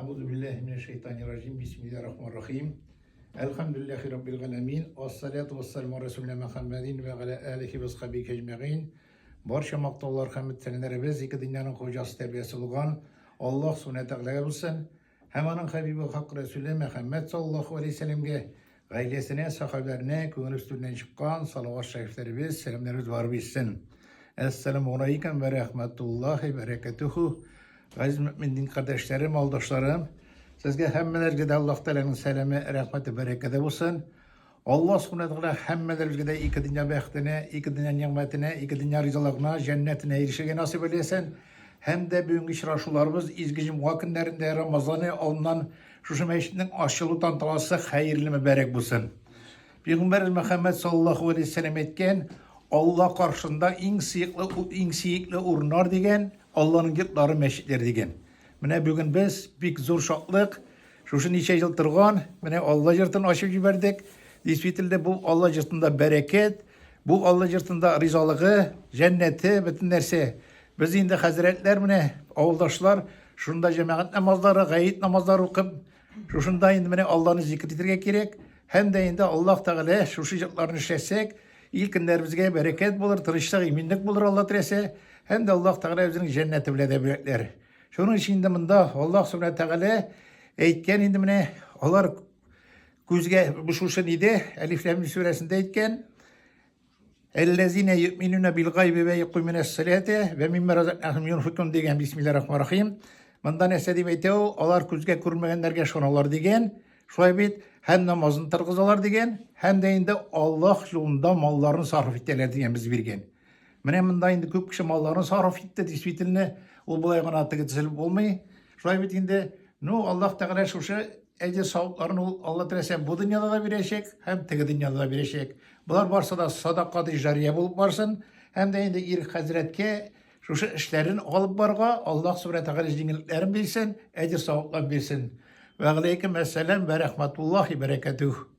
Әгъузу биллаһи минәш шайтанир раҗим. Бисмиллаһир рахманир рахим. Әлхәмдүлиллаһи раббил галәмин. Ассалату вассаламу аля расулина Мөхәммәдин ва аля алихи ва асхабихи әҗмәгыйн. Барча мактаулар һәм сәламнәребез ике дөньяның хуҗасы тәрбиясе булган Аллаһ Субхана Тәгаләгә булсын. Һәм аның хәбибе хак Рәсүле Мөхәммәд саллаллаһу алейһи сәламгә, гаиләсенә, сахабәләренә, күңел өстеннән чыккан салават шәрифләребез, сәламнәребез барып җитсен. Әссәламу алейкум вә рәхмәтуллаһи бәрәкәтүһү. Газиз мөэмин дин кардәшләрем, алдашларым, сезгә һәммәләргә дә Аллаһ Тәгаләнең сәламе, рәхмәте, бәрәкәте булсын. Аллаһ Субхана Тәгалә һәммәләребезгә дә ике дөнья бәхетенә, ике дөнья нигъмәтенә, ике дөнья ризалыгына, җәннәтенә ирешергә насыйп әйләсен. Һәм дә бүгенге очрашуларыбыз изге җомга көннәрендә Рамазан ае алдыннан шушы мәчетнең ачылу тантанасы хәерле мөбарәк булсын. Пәйгамбәребез Мөхәммәд саллаллаһу алейһи вәсәлләм әйткән, Алла каршында иң сыеклы, иң сөекле урыннар дигән, Алланың йортлары мәчетләр дигән. Менә бүген без бик зур шатлык, Шушы ничә ел торган, менә Алла йортын ачып җибәрдек. Действительно, бу Алла йортында бәрәкәт, бу Алла йортында ризалыгы, җәннәте, бөтен нәрсә. Без инде хәзрәтләр менә, авылдашлар, шунда җәмәгать намазлары, гаит намазлары укып, шушында инде менә Алланы зикр итәргә кирәк. Һәм дә инде Аллаһ Тәгалә шушы йортларны эшләсәк, ил көннәребезгә бәрәкәт булыр, тынычлык, иминлек булыр Алла теләсә. Һәм дә Аллаһ Тәгалә үзенең җәннәте белән дә бүләкләр. Шуның өчен инде монда Аллаһ Субхана Тәгалә әйткән инде менә алар күзгә бу шушы нидә Әлиф Ләм Мим сүрәсендә әйткән Әлләзинә юминуна бил гайби ва юкимуна ссалата ва мимма разакнахум юнфикун дигән Бисмиллаһир рахманир рахим. Монда нәрсә дип әйтә ул? Алар күзгә күрмәгәннәргә ышаналар дигән. Шулай бит, һәм намазын торгызалар дигән, һәм дә инде Аллаһ юлында малларын сарыф итәләр дигән без биргән. Менә монда инде күп кеше малларын сарыф итте, действительно, ул болай гына теге төзелеп булмый. Шулай бит инде, ну, Аллаһ Тәгалә шушы әҗер савапларын ул Алла теләсә бу дөньяда да бирәчәк, һәм теге дөньяда да бирәчәк. Болар барсы да садака җария булып барсын, һәм дә инде ир хәзрәткә шушы эшләрен алып барга Аллаһ Субхана Тәгалә җиңеллекләрен бирсен, әҗер савапларын бирсен. Вә алейкум әссәлам вә рахматуллахи бәрәкәтүһ.